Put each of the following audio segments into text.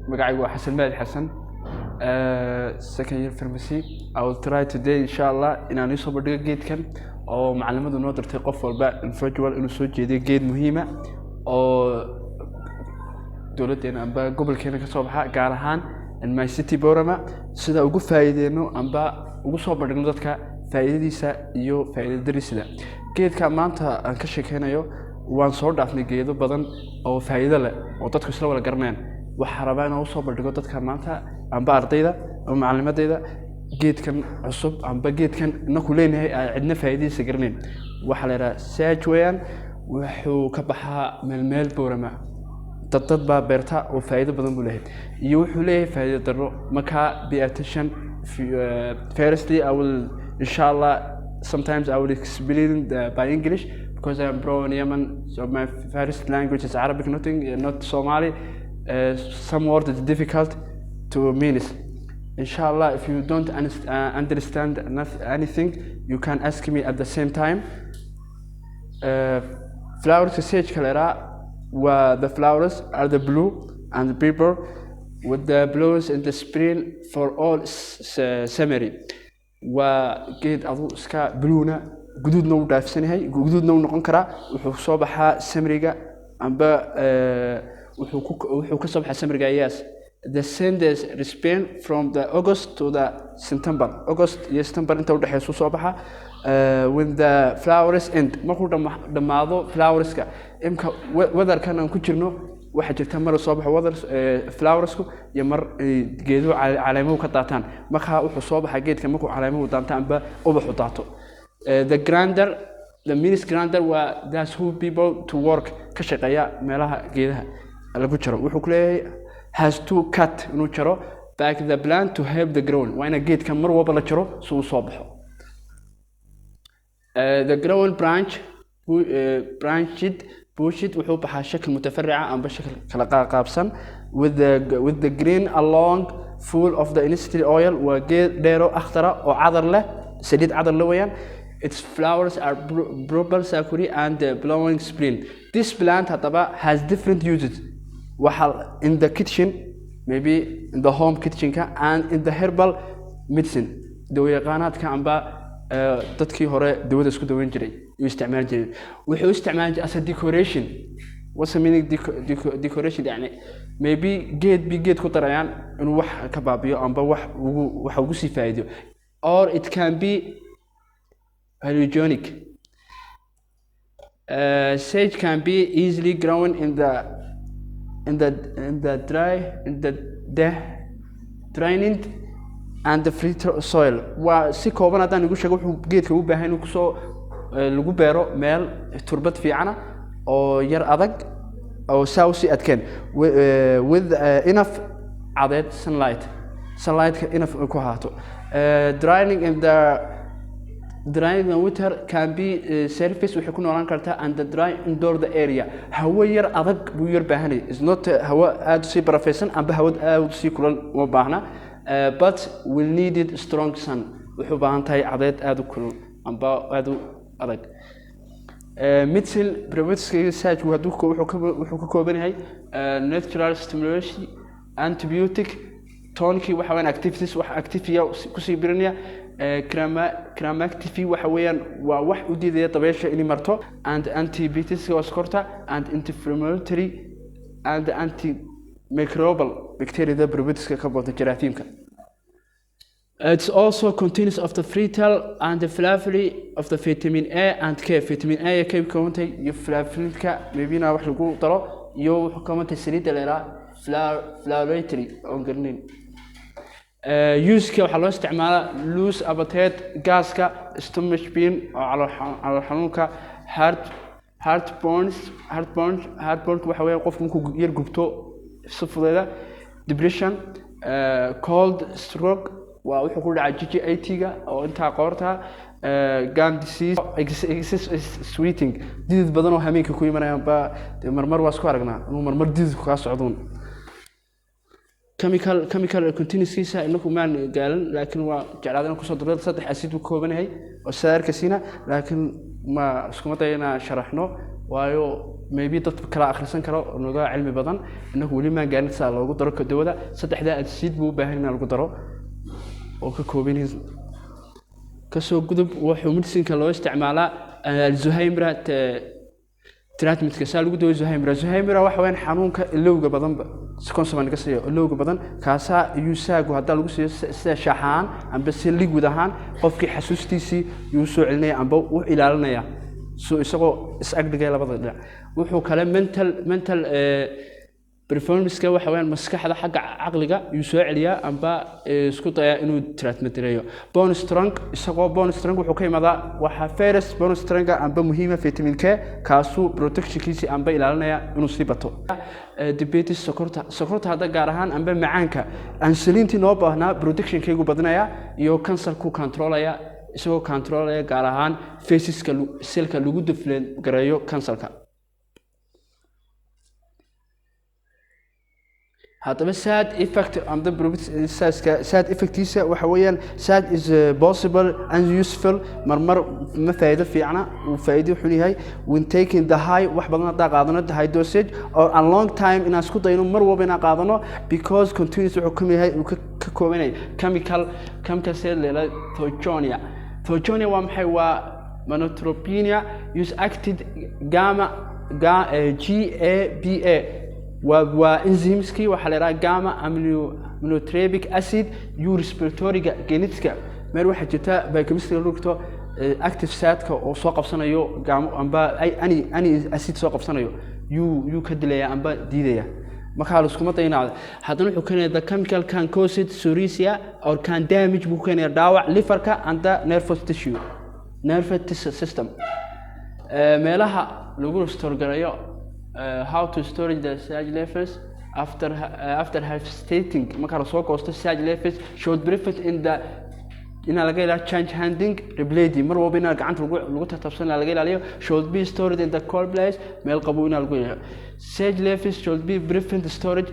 Magacaygu waa Xasan Mahdi Xasan, second year pharmacy. I will try today, insha Allah, inaan iisoo bandhigo geedkan oo macalimadu noo dirtay, qof walba individual inuu soo jeediyo geed muhiima oo dowladdeena amba gobolkeena ka soo baxa, gaar ahaan in my city Borama, sida ugu faa'iideyno amba ugu soo bandhigno dadka faa'iidadiisa iyo faa'iido darisiisa. Geedka maanta aan ka sheekeynayo, waan soo dhaafnay geedo badan oo faa'iido leh oo dadku isla wada garanayaan. Waxaa rabaa inaan usoo bandhigo dadka maanta amba ardayda ama macalimadeyda geedkan cusub amba geedkan inaku leenahay aan cidna faa'iidadiisa garanayn. Waxaa la yidhaha sage weeyaan. Wuxuu ka baxaa meel meel Boorama, dad baa beerta oo faa'iido badan buu leeyahay iyo wuxuu leeyahay faa'iido darro. Marka pay attention. Firstly, I will, inshallah, sometimes I will explain by English because I am born in Yemen, so my first language is Arabic, nothing, not Somali. Some words is difficult to mean it. Inshallah, if you don't understand anything, you can ask me at the same time. Flowers sage la waa the flowers are the blue and the purple with the blues in the spring for all summery. Waa geed adu iska bluena, guduudna u dhaafsan yahay, guduudna u noqon karaa. Wuxuu soo baxaa summeriga amba wuxuu ka soo baxaa summeriga. Yes, the same respond from the August to the September. August iyo September inta udhexeysu soo baxa. When the flowers end, markuu dhammaado flowerska, imka weatherkan aan ku jirno, waxaa jirta mar soo baxo weather flowersku iyo mar ay geeduhu caleemuhu ka daataan. Markaa wuxuu soo baxaa geedka markuu caleemuhu daanto amba ubaxu daato. The grinder, the means grinder waa that's who people to work, ka shaqeeya meelaha geedaha lagu jaro. Wuxuu ku leeyahay has to cut, inuu jaro back the plant to help the growing. Waa ina geedka mar walba la jaro si uu soo baxo. The growing branch branched bushed, wuxuu baxaa shakl mutafarica amba shakl kala qaabsan with the green along full of the essential oil. Waa geed dheero akhtara oo cadar leh, saliid cadar leh weeyaan. Its flowers are purple sakuri and the blowing spring. This plant haddaba has different uses. Waxa in the kitchen, maybe in the home kitchenka, and in the herbal medicine, dawayaqaanaadka amba dadkii hore dawada isku daweyn jiray u isticmaali jireen. Wuxuu u isticmaali jiray as a decoration. What's the meaning decoration? Yani maybe geed bi geed ku darayaan inuu wax ka baabiyo amba wax ugu wax ugu sii faa'iido, or it can be hygienic. Sage can be easily grown in the dry in the draining and the fertile soil. Waa si kooban haddaan igu sheego, wuxuu geedka u baahan inuu kusoo lagu beero meel turbad fiicana oo yar adag oo saa usii adkeen with enough cadeed sunlight, sunlightka enough ay ku ahaato. Drying in the drying in winter can be surface, waxay ku noolaan kartaa, and the dry indoor the area. Hawo yar adag buu yar baahanay, is not hawo aad usii barafaysan amba hawo aad usii kulal uma baahna, but will need it strong sun. Wuxuu u baahan tahay cadeed aad u kulul amba aad u adag. Medicine properties sage hadduu wuxuu ka kooban yahay natural stimulation, antibiotic, tonic, waxa weeyaan activities, wax activia kusii birinaya, chromactive, waxa weeyaan waa wax u diidaya dabeysha inay marto, and antibiotics waa sokorta, and anti-inflammatory and antimicrobial, bacteriada probioticska ka booda jaraathiimka. It's also contains of the fertile and the flavor of the vitamin A and K. Vitamin A iyo K ka kooban iyo flavonoidka, maybe na wax lagu daro, iyo wuxuu ka kooban tahay saliidda la yidhaha flavoratory oon garanayn. Use-ka waxaa loo isticmaalaa loose appetite, gaaska, stomach pain oo calool xanuunka, heartburns. Heartburn waxa weeye qofku markuu yar gubto si fudeeda, depression, cold stroke, waa wuxuu ku dhacaa GGIT-ga oo intaa qoorta, gum disease, excess sweating, didid badan oo hameenka ku imanayaan ba. Dee marmar waa isku aragnaa inuu marmar dididku kaa socduun. Chemical contentskiisa inaku maan gaalan, laakiin waa jeclaada inaan kusoo daro. Saddex acid buu ka kooban yahay oo sidaa arkaysiina, laakiin ma iskuma dayo inaan sharaxno. Waayo maybe dad kala akhrisan karo oo naga cilmi badan, innagu weli maan gaarin sidaa loogu daro dawada. Saddexdaa acid buu u baahan in lagu daro oo ka kooban yihiin. Kasoo gudub, wuxuu medicineka loo isticmaalaa Alzheimer treatmentka, saa lagu dawo Alzheimer. Alzheimer waxa weeyaan xanuunka ilowga badanba, consumer naga siiyo ilowga badan. Kaasaa iyuu saagu haddaa lagu siiyo sida shaah ahaan amba si liquid ahaan, qofkii xasuustiisii yuu soo celinaya amba u ilaalinaya, so isagoo is agdhigaya labada dhinac. Wuxuu kale mental performance-ka, waxa weeyaan maskaxda, xagga caqliga yuu soo celiyaa amba isku dayaa inuu treatment gareeyo. Bone strong, isagoo bone strong wuxuu ka imaadaa waxa ferrous bone strong amba muhiima vitamin K, kaasuu protectionkiisi amba ilaalinaya inuu sii bato. Diabetes, sokorta hadda gaar ahaan amba macaanka, insulintii noo baahnaa protectionkaygu badinaya, iyo kansarku controlaya, isagoo controlaya gaar ahaan faceska cellka lagu deflate gareeyo kansarka. Haddaba side effect and the side effectiisa waxa weeyaan side is possible and useful, marmar ma faa'iido fiicna, uu faa'iido xun yahay when taking the high, wax badan haddaa qaadano, the high dosage or a long time, inaan isku dayno mar walba inaan qaadano, because continuous wuxuu ka mid yahay uu ka koobanaya chemical cell leela thojonia. Thojonia waa maxay? Waa monotropenia use acted gamma GABA, waa enzymeskii waxaa la yidhaha gamma aminotrabic acid u respiratoryga genetiska. Meel waxaa jirta biochemistry lagu dhigto active site-ka oo soo qabsanayo gamma amba any acid soo qabsanayo, yuu ka dilaya amba diidaya. Markaa la iskuma daynaado. Haddana wuxuu keenaya the chemical can cause it psoriasis or can damage buu keenaya, dhaawac liverka and the nervous tissue, nervous system. Meelaha lagu store gareeyo, how to storage the sage leaves after harvesting, marka la soo goosto, sage leaves should prevent in the inaa laga ilaaliyo change handing repeatedly, mar walba inaa gacanta lagu tatabsan laga ilaaliyo. Should be stored in the cold place, meel qabow inaa lagu ilaaliyo. Sage leaves should be prevent storage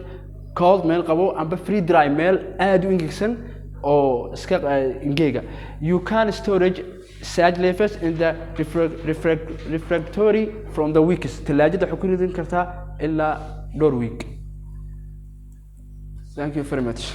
cold, meel qabow amba free dry, meel aad u engegsan oo iska engega. You can storage sage leaves in the refrigerator from the weeks, talaajada waxay ku ridin kartaa ilaa dhowr week. Thank you very much.